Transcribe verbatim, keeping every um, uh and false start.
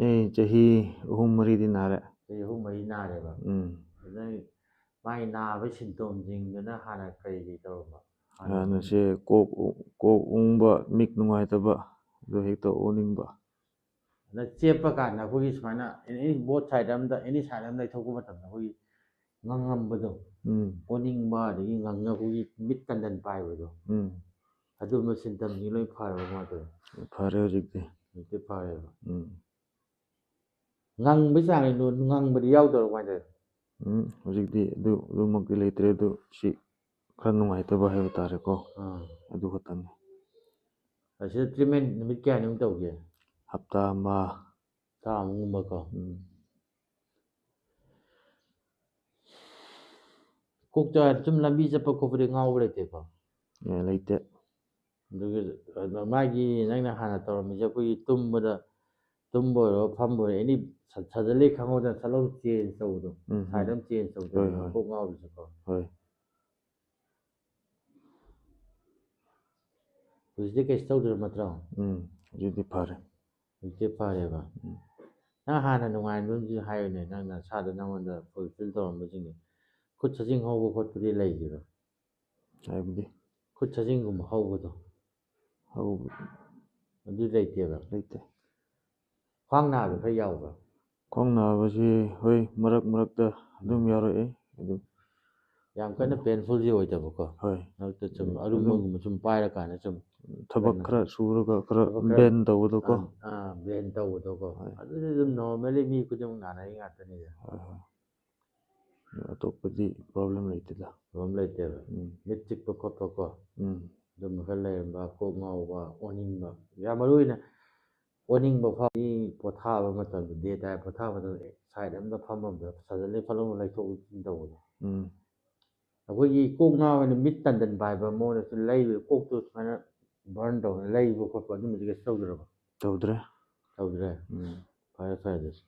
ꯑꯩ ꯆꯍꯤ ꯑꯍꯨꯝ ꯃꯔꯤꯗꯤ ꯅꯥꯔꯦ꯫ ꯆꯍꯤ ꯑꯍꯨꯝ ꯃꯔꯤ ꯅꯥꯔꯦꯕ꯫ ꯎꯝ꯫ ꯑꯗꯨ ꯅꯪ ꯃꯥꯏ ꯅꯥꯕꯒꯤ ꯁꯤꯝꯇꯣꯝꯁꯤꯡꯗꯨꯅ ꯍꯥꯟꯅ ꯀꯔꯤ ꯀꯔꯤ ꯇꯧꯔꯝꯕ? ꯍꯥꯟꯅꯁꯦ ꯀꯣꯛ ꯀꯣꯛ ꯎꯪꯕ, ꯃꯤꯠ ꯅꯨꯡꯉꯥꯏꯇꯕ, ꯑꯗꯨ ꯍꯦꯛꯇ ꯑꯣꯅꯤꯡꯕ꯫ ꯑꯗ ꯆꯦꯞꯄ ꯀꯥꯟꯗ ꯑꯩꯈꯣꯏꯒꯤ ꯁꯨꯃꯥꯏꯅ ꯑꯦꯅꯤ ꯕꯣꯠ ꯁꯥꯏꯠ ꯑꯃꯗ, ꯑꯦꯅꯤ ꯁꯥꯏꯠ ꯑꯃꯗ ꯂꯩꯊꯣꯛꯄ ꯃꯇꯝꯗ ꯑꯩꯈꯣꯏꯒꯤ ꯉꯪꯉꯝꯕꯗꯣ, ꯎꯝ ꯑꯣꯅꯤꯡꯕ, ꯑꯗꯒꯤ ꯉꯪꯉ ꯑꯩꯈꯣꯏꯒꯤ ꯃꯤꯠ ꯇꯟꯗꯟ ꯄꯥꯏꯕꯗꯣ, ꯎꯝ꯫ ꯑꯗꯨꯝꯕ ꯁꯤꯝꯇꯝꯁꯤ ꯂꯣꯏ ꯐꯔꯕ ꯀꯃꯥꯏꯅ ꯇꯧꯋꯤ? ꯐꯔꯦ ꯍꯧꯖꯤꯛꯇꯤ꯫ ꯍꯧꯖꯤꯛꯇꯤ ꯐꯔꯦꯕ꯫ ꯎꯝ꯫ ꯉꯪꯕꯒꯤ ꯆꯥꯡꯁꯦ ꯅꯣ-, ꯉꯪꯕꯗꯤ ꯌꯥꯎꯗꯕ꯭ꯔꯣ ꯀꯃꯥꯏꯅ ꯇꯧꯋꯤ? ꯎꯝ꯫ ꯍꯧꯖꯤꯛꯇꯤ ꯑꯗꯨ ꯑꯗꯨꯃꯛꯇꯤ ꯂꯩꯇ꯭ꯔꯦ, ꯑꯗꯨ ꯁꯤ ꯈꯔ ꯅꯨꯡꯉꯥꯏꯇꯕ ꯍꯥꯏꯕ ꯇꯥꯔꯦꯀꯣ, ꯑꯥ꯫ ꯑꯗꯨ ꯈꯛꯇꯅꯤ꯫ ꯑꯁꯤꯗ ꯇ꯭ꯔꯤꯠꯃꯦꯟ ꯅꯨꯃꯤꯠ ꯀꯌꯥꯅꯤꯃꯨꯛ ꯇꯧꯒꯦ? ꯍꯞꯇꯥ ꯑꯃ꯫ ꯊꯥ ꯑꯃꯒꯨꯝꯕꯀꯣ꯫ ꯎꯝ꯫ ꯀꯣꯛꯇ ꯁꯨꯝ ꯂꯝꯕꯤ ꯆꯠꯄ ꯈꯣꯠꯄꯗꯤ ꯉꯥꯎꯕ ꯂꯩꯇꯦꯀꯣ? ꯑꯦ, ꯂꯩꯇꯦ꯫ ꯑꯗꯨꯒ ꯃꯥꯒꯤ ꯅꯪꯅ ꯍꯥꯟꯅ ꯇꯧꯔꯝꯃꯤꯁꯦ ꯑꯩꯈꯣꯏꯒꯤ ꯇꯨꯝꯕꯗ, ꯇꯨꯝꯕ ꯑꯣꯏꯔꯣ ꯐꯝꯕ ꯑꯣꯏꯔꯣ, ꯑꯦꯅꯤ ꯁꯗꯟꯂꯤ ꯈꯪꯍꯧꯗꯅ ꯁꯠ ꯂꯥꯎ ꯆꯦꯟꯖ ꯇꯧꯕꯗꯣ, ꯎꯝ, ꯁꯥꯏꯠ ꯎꯝ꯫ ꯑꯃ ꯆꯦꯟꯖ ꯇꯧꯕꯗꯣ, ꯍꯣꯏ, ꯍꯣꯏ꯫ ꯀꯣꯛ ꯉꯥꯎꯔꯤꯁꯦꯀꯣ꯫ ꯍꯣꯏ꯫ ꯍꯧꯖꯤꯛꯇꯤ ꯀꯩꯁꯨ ꯇꯧꯗ꯭ꯔꯕ ꯅꯠꯇ꯭ꯔꯣ? ꯎꯝ꯫ ꯍꯧꯖꯤꯛꯇꯤ ꯐꯔꯦ꯫ ꯍꯧꯖꯤꯛꯇꯤ ꯐꯔꯦꯕ꯫ ꯎꯝ꯫ ꯅꯪ ꯍꯥꯟꯅ ꯅꯨꯡꯉꯥꯏꯕ ꯑꯃꯁꯨ ꯍꯥꯏꯌꯨꯅꯦ, ꯅꯪ ꯅꯁꯥꯗ ꯅꯪꯉꯣꯟꯗ ꯐꯨꯜꯐꯤꯜ ꯇꯧꯔꯝꯕꯁꯤꯡꯗꯣ꯫ ꯈꯨꯠ ꯁꯖꯤꯡ ꯍꯧꯕ ꯈꯣꯠꯄꯗꯤ ꯂꯩꯈꯤꯕ꯭ꯔꯥ? ꯍꯥꯏꯕꯗꯤ? ꯈꯨꯠ ꯁꯖꯤꯡꯒꯨꯝꯕ ꯍꯧꯕꯗꯣ꯫ ꯍꯧꯕ ꯑꯗꯨ ꯂꯩꯇꯦꯕ? ꯂꯩꯇꯦ꯫ ꯈ꯭ꯋꯥꯡ ꯅꯥꯕ ꯈꯔ ꯌꯥꯎꯕ꯭ꯔꯥ? ꯈ꯭ꯋꯥꯡ ꯅꯥꯕꯁꯤ ꯍꯣꯏ, ꯃꯔꯛ ꯃꯔꯛꯇ ꯑꯗꯨꯝ ꯌꯥꯎꯔꯛꯑꯦ ꯑꯗꯨꯝ꯫ ꯌꯥꯝ ꯀꯟꯅ ꯄꯦꯟꯐꯨꯜꯗꯤ ꯑꯣꯏꯗꯕꯀꯣ? ꯍꯣꯏ꯫ ꯃꯔꯛꯇ ꯁꯨꯝ ꯑꯗꯨꯝ ꯑꯔꯨꯝꯕꯒꯨꯝꯕ ꯁꯨꯝ ꯄꯥꯏꯔꯀꯥꯟꯗ ꯁꯨꯝ ꯊꯕꯛ ꯀꯟꯅ ꯈꯔ ꯁꯨꯔꯒ ꯈꯔ ꯊꯕꯛ ꯈꯔ ꯕꯦꯟ ꯇꯧꯕꯗꯣꯀꯣ꯫ ꯑꯥ, ꯕꯦꯟ ꯇꯧꯕꯗꯣꯀꯣ? ꯍꯣꯏ꯫ ꯑꯗꯨꯗꯤ ꯑꯗꯨꯝ ꯅꯣꯔꯃꯦꯜꯂꯤ ꯃꯤ ꯈꯨꯗꯤꯡꯃꯛ ꯅꯥꯅꯔꯤ ꯉꯥꯛꯇꯅꯤꯗ꯫ ꯍꯣꯏ, ꯍꯣꯏ꯫ ꯑꯇꯣꯞꯄꯗꯤ ꯄ꯭ꯔꯣꯕ꯭ꯂꯦꯝ ꯂꯩꯇꯦꯗ꯫ ꯄ꯭ꯔꯣꯕ꯭ꯂꯦꯝ ꯂꯩꯇꯦꯕ꯫ ꯎꯝ꯫ ꯃꯤꯠ ꯆꯤꯛꯄ ꯈꯣꯠꯄꯀꯣ? ꯎꯝ꯫ ꯑꯗꯨꯝꯕ ꯈꯔ ꯂꯩꯔꯝꯕ, ꯀꯣꯛ ꯉꯥꯎꯕ, ꯑꯣꯅꯤꯡꯕ, ꯌꯥꯝ ꯃꯔꯨ ꯑꯣꯏꯅ ꯑꯣꯅꯤꯡꯕ ꯐꯥꯎ꯫ ꯃꯤ ꯄꯣꯊꯥꯕ ꯃꯇꯝꯗ, ꯗꯦ ꯇꯥꯏꯝ ꯄꯣꯊꯥꯕ ꯃꯇꯝꯗ ꯁꯥꯏꯠ ꯑꯃꯗ ꯐꯝꯐꯝꯗ ꯁꯗꯟꯂꯤ ꯐꯠ ꯂꯥꯎꯅ ꯂꯩꯊꯣꯛ ꯂꯩꯁꯤꯟ ꯇꯧꯕꯗꯣ꯫ ꯎꯝ꯫ ꯑꯩꯈꯣꯏꯒꯤ ꯀꯣꯛ ꯉꯥꯎꯋꯦꯅ ꯃꯤꯠ ꯇꯟꯗꯟ ꯄꯥꯏꯕ ꯃꯉꯣꯟꯗꯁꯨ ꯂꯩꯕ ꯀꯣꯛꯇꯣ ꯁꯨꯃꯥꯏꯅ ꯕꯔꯟ ꯇꯧꯗꯅ ꯂꯩꯕ ꯈꯣꯠꯄ ꯑꯗꯨꯝꯕꯗꯤ ꯀꯩꯁꯨ ꯇꯧꯗ꯭ꯔꯕ? ꯇꯧꯗ꯭ꯔꯦ꯫ ꯇꯧꯗ꯭ꯔꯦ? ꯎꯝ꯫ ꯐꯔꯦ, ꯐꯔꯦ ꯑꯗꯨꯁꯨ꯫